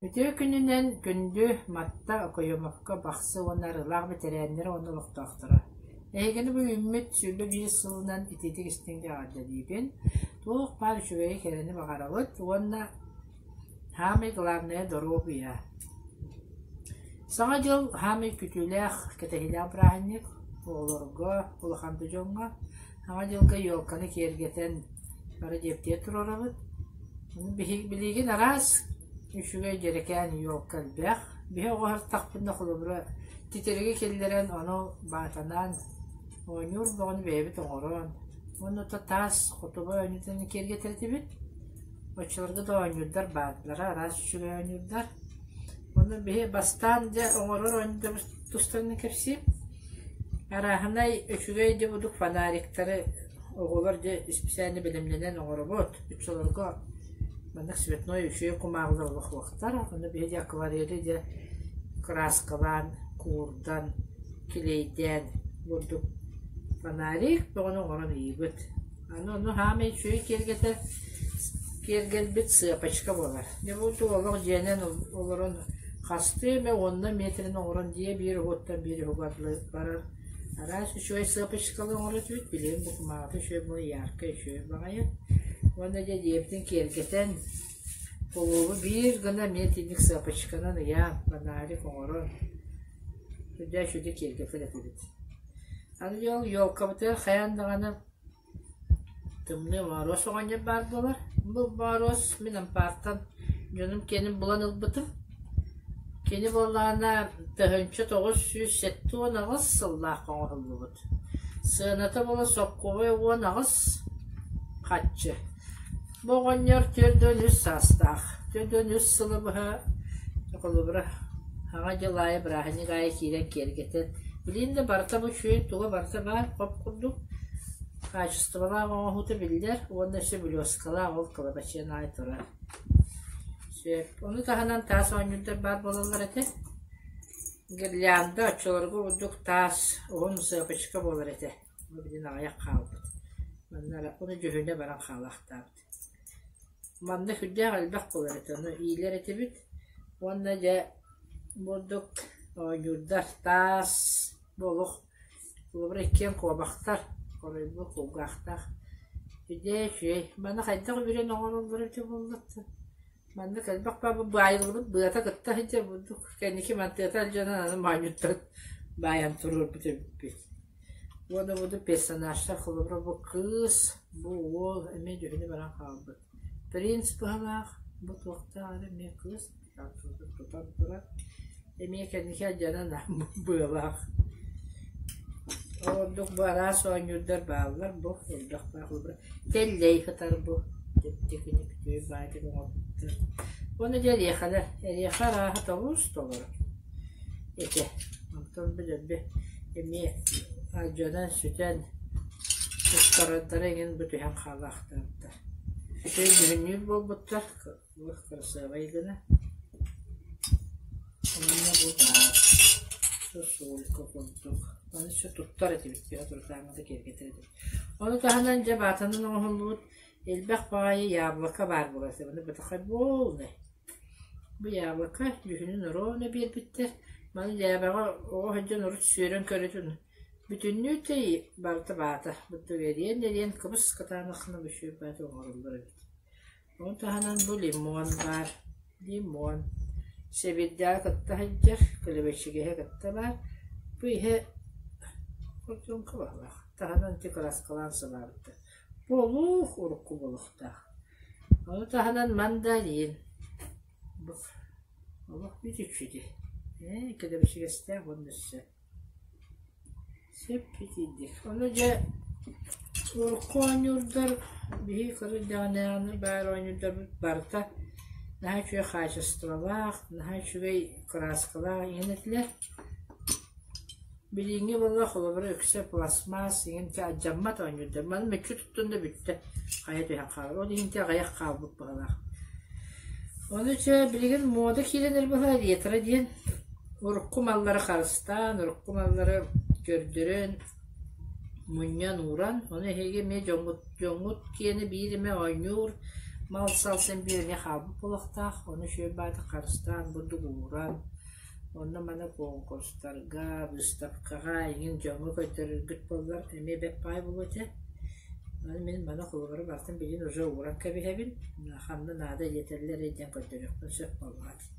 Үтүө күнүнэн күндү Матта, Окоемовка, Бахсы уонна Арыылаах бэтэрээннэрэ уонна олохтоохторо! Эһигини бу үүммүт 21 сылынан итиитик истиҥ эҕэрдэлиибин! Туох баар үчүгэйи кэрэни баҕарабыт уонна саамай главное доруобуйа! Саҥа дьыл саамай күтүүлээх, кэтэһиилээх бырааһынньык оҕолорго, улахан да дьоҥҥо. Саҥа дьылга елканы киэргэтэн бары дьиэбитигэр туруорабыт. Билигин араас үчүгэй дьэрэкээн елка элбэх. Биһи оҕо сырыттахпытына холобура титириги киллэрэн ону баатанаан оонньуур бөҕөнү бэйэбит оҥорон уонна то таас хотугу оонньуутун киэргэтэр этибит. Оччолорго да оонньуурдар бааллара, араас үчүгэй оонньуурдар. Ону биһи бастаан дьэ оҥорор оонньуурдарбыт тустарынан кэпсиим. Арааһынай үчүгэй дьэ бурдук фонариктары оҕолор дьэ исписээннэ бэлэмнэнэн оҥоробут. Оччолорго маннык цветной үчүгэй кумааҕылар олох суохтар. Ону биһиги акварели дьэ кырааскалаан, куурдан, килиэйдээн бурдук фонарик бөҕөнү оҥорон ыйыыбыт. Аны ону саамай үчүгэй киэргэтэр киэргэлбит сыапачка буолар. Дьэ бу олох дьиэнэн олорон хастыы эмэ уонна миэтэрин оҥорон дьиэ биир уһуттан биир уһугар барар араас үчүгэй сыапачкалы оҥоро түһүт билигин бу кумааҕыта үчүгэй буолан яркай үчүгэй баҕайы. Уонна дьэ дьиэбитин киэргэтэн холуобу биир гына эмиэ итинник сыапачканан ыйаан фонарик оҥорон сүрдээх үчүгэйдик киэргэтэр этибит. Аны дьэ ол елкабытыгар хайаан даҕаны Тымныы Моруос оҕонньор баар буолар. Бу Моруос мин ампаартан дьонум киэнин булан ылбытым. Кини буоллаҕына 1978 сыллаах оҥоһуллубут. Сыаната буола соккуобай 18 хаччы. Бу оҕонньор 43 саастаах. 43 сылы быһа холобура Саҥа дьыл аайы бырааһынньык аайы киирэн киэргэтэн, билигин да барыта бу үчүгэй туга барыта баар хоп курдук хаачыстыбалаах оҥоһуута биллэр уонна өссө блескалаах ол кылабачыйан аайы турар. Сөп. Ону таһынан таас оонньуурдар баар буолаллар этэ. Гирлянда оччолорго курдук таас уһун сыапычка буолар этэ. Бу билигин аҕыйах хаалбыт. Манна эрэ ону дьүһүнэ баран хаалаахтаабыт. Манна сүрдээх элбэх буолар этэ, ону иилэр этибит уонна дьэ бурдук оонньуурдар таас бу олох холобура иккиэн куобахтар хоройбут кулгаахтаах үдээ үчүгэй маны хайдах үрэн оҥороллоро эбитэ буолла маннык элбэх баайыллыбыт быата кытта сылдьар бурдук кэнники мантыата алдьанан аны моонньуттан баайан туруорбут эбиппит Уонна бу персонажтар холобура бу кыыс, бу уол эмиэ дьүһүнэ баран хаалбыт. Принц быһалаах, бу туохтаах эрэ эмиэ кыыс тутан турар. Эмиэ кэнники алдьанан быалаах. Ол ордук бу араас оонньуурдар бааллар бу элбэх баар холобура тэллэй сытар бу чэпчэкини үчүгэй баайдык оҥорбуттар. Уонна дьэ эриэхэлэр, эриэхэ арааһа тобус толору. Этэ. Онтон бу эмиэ алдьанан сүтэн туттарардара эҥин бу түһэн хаалаахтаабыттар. Үчүгэй дьүһүннүүр буолбуттар, кырасыабай гына. Уонна бу баар сосулька курдук. Аны өссө туттар этибит, төһө турутааҥҥа да киэргэтэр этибит. Ону таһынан дьэ баатанан оҥоһуллубут элбэх баҕайы яблоко баар буолар. Ону бытахай буолнай. Бу яблоко дьүһүнүн оруобуна биэрбиттэр, маны дьээбэҕэ оҕо сылдьан урут сүөрэн көрөтүн бүтүннүү тэй барыта баата, бутта эриэн-эриэн кыбыс-кытаанаххына үчүгэй баата оҥороллор эбит. Ону таһынан бу лимон баар, лимон сэбирдэҕи кытта сылдьар, килэбэчигэһэ кытта баар. Бу иһэ хордуоҥка баһылаах, таһынан ити кырааскалаан сыбаабыттар. Бу олох урукку буолуохтаах. Ону таһынан мандарин бу олох үтүччү ээ кэдэбэчигэстээх уонна өссө сөп итирдик. Ону дьэ урукку оонньуурдар биһиги кыра эрдэҕинээҕини баар оонньуурдарбыт барыта наһаа үчүгэй хаачыстыбалаах, наһаа үчүгэй кырааскалаах иһин этилэр. Билиҥҥи буолла холобура үксэ пластмасс иҥин алдьаммат оонньуурдар. Маны мүччү туттун да бүттэ, хайа түһэн хаалар. Ол иһин аҕыйах хаалбыт быһыылаах. Ону чэ билигин муода киирэн эрэр быһыылаах ретро диэн урукку маллары харыстаан, урукку маллары көрдөрөн, мунньан ууран, ону эһиги эмиэ дьоҥҥут, дьоҥҥут киэнэ биир эмэ оонньуур. Мал-сал син биир эмиэ хаалбыт буолуохтаах, ону үчүгэй баҕайытык харыстаан бурдук ууран, онно-манна куонкурустарга, быыстапкаҕа эҥин дьоҥҥо көрдөрөргүт буоллар эмиэ бэрт баҕайы буолуо этэ. Аны мин маны холобура барытын билигин уже ууран кэбиһэбин, ханна наада диэтэллэр эрэ диэн көрдөрүөхпүн сөп буоллаҕа дии.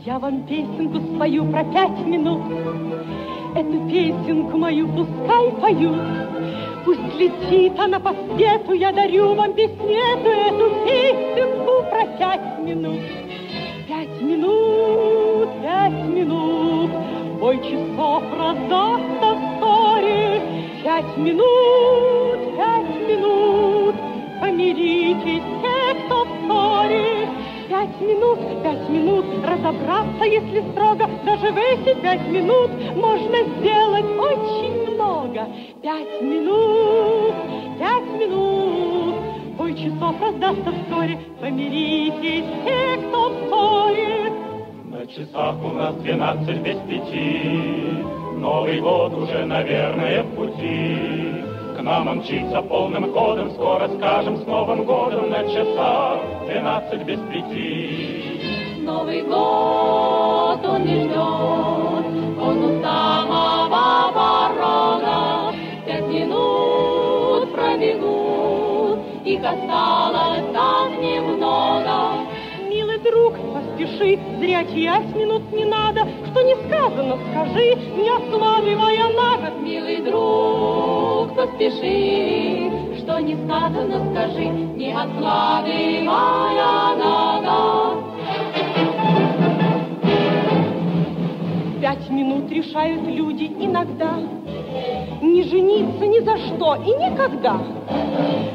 Я вам песенку спою про 5 минут. Эту песенку мою пускай поют. Пусть летит она по свету, я дарю вам песню эту, эту песенку про 5 минут. 5 минут, 5 минут, бой часов раздастся вскоре. 5 минут, 5 минут, помиритесь те, кто в ссоре. 5 минут, 5 минут, разобраться, если строго, даже в эти 5 минут можно сделать очень много. 5 минут, 5 минут, бой часов раздастся вскоре, помиритесь те, кто в ссоре. На часах у нас 4:38. Новый год уже, наверное, в пути. К нам он мчится полным ходом, скоро скажем с Новым годом на часах 4:38. Новый год он не ждет, он у самого порога. 5 минут пробегут, их осталось так немного. Милый друг, поспеши, зря терять минут не надо. Что не сказано, скажи, не откладывая на год. Милый друг, поспеши, что не сказано, скажи, не откладывая на год. 5 минут решают люди иногда не жениться ни за что и никогда.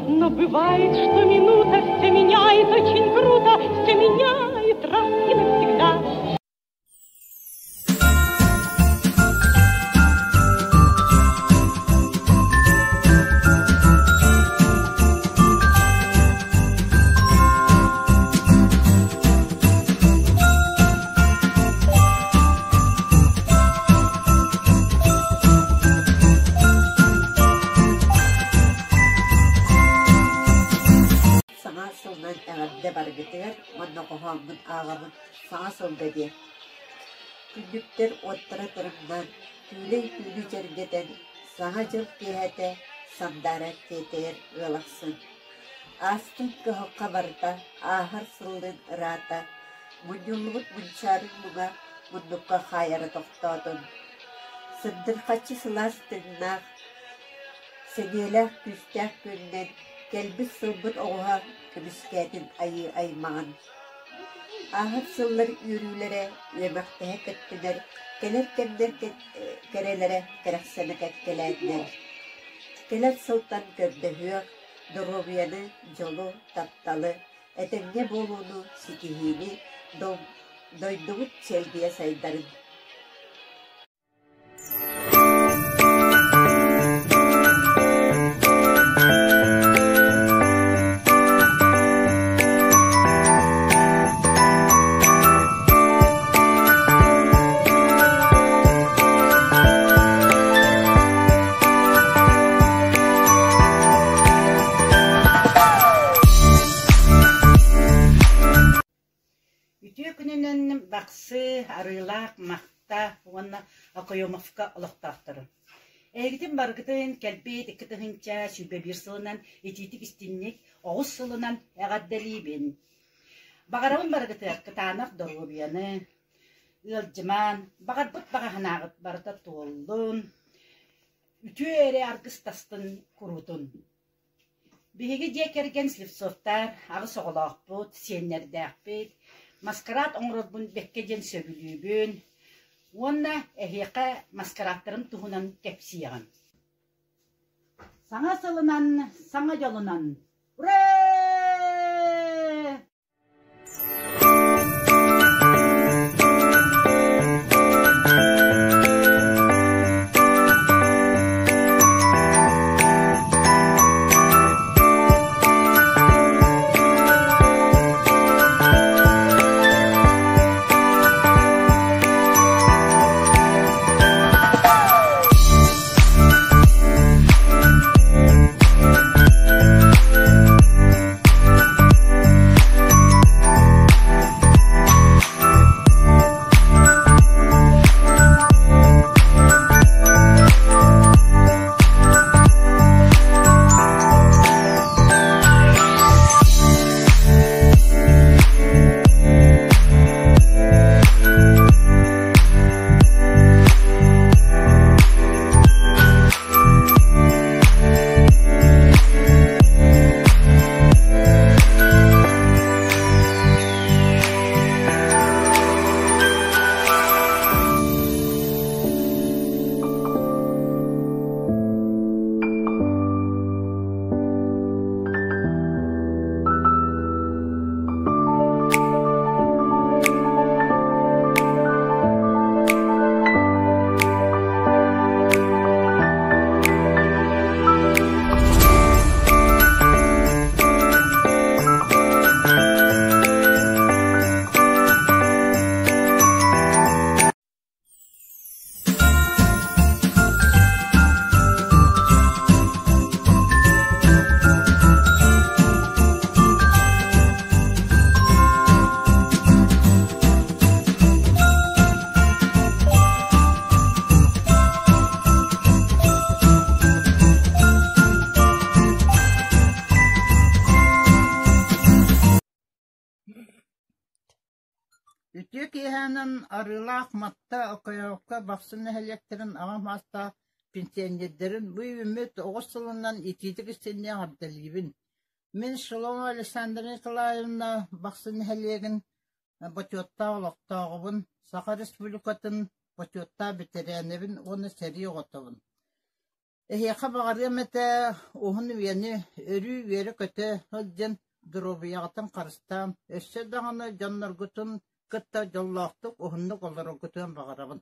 Но бывает, что минута все меняет очень круто, все меняет раз и навсегда. Саҥа сылынан эҕэрдэ барыгытыгар уонна хоһооммун ааҕабын саҥа сылга диэн. Күннүктэр уоттара тырымнаан, күүлэй түүнү дьэргэтэн, Саҥа дьыл киэһэтэ сандаара тиэтэйэр ыал ахсын. Аастын кыһалҕа барыта, ааһар сыллыын ыраата, мунньуллубут мунчаарыҥ муҥа муннукка хаайара тохтоотун. Сырдырхаччы сылаас тыыннаах, сэниэлээх күүстээх күнүнэн кэлбит сылбыт оҕуһа көмүскээтин айыы аймаҕын. Ааһар сыллар үөрүүлэрэ үөмэхтэһэ көттүлэр, кэлэр кэмнэр кэрэлэрэ кэрэхсэнэ кэккэлээтилэр. Кэлэр сылтан көрдөһүөх, доруобуйаны, дьолу, тапталы, этэҥҥэ буолууну ситиһиини, дойдубут чэлгийэ сайдарын. Үтүө күнүнэн Бахсы, Арыылаах, Махта уонна Окоемовка олохтоохторо. Эһигитин барыгытын кэлбит 2021 сылынан итиитик-истинник оҕус сылынан эҕэрдэлиибин. Баҕарабын барыгытыгар кытаанах доруобуйаны, ыалдьымаан, баҕарбыт баҕа санааҕыт барыта туоллун, үтүө эрэ аргыстастын куруутун. Биһиги дьиэ кэргэн Слепцовтар аҕыс оҕолоохпут, сиэннэрдээхпит, маскараат оҥорорбун бэккэ диэн сөбүлүүбүн уонна эһиэхэ маскарааттарым туһунан кэпсиэҕим. Саҥа сылынан, саҥа дьолунан! Ура! киэһээнэн Арыылаах, Матта, Окоемовка, Бахсы нэһилиэктэрин аҕам саастаах пенсионердарын бу үүммүт оҕус сылынан итиитик истиҥник эҕэрдэлиибин. Мин Шеломова Александра Николаевна Бахсы нэһилиэгин бочуоттаах олохтооҕубун, Саха Республикатын бочуоттаах бэтэрээнэбин уонна сэрии оҕотобун. Эһиэхэ баҕарыам этэ уһун үйэни өрүү үөрэ-көтө сылдьан, доруобуйаҕытын харыстаан, өссө даҕаны дьонноргутун кытта дьоллоохтук уһуннук олороргутун баҕарабын.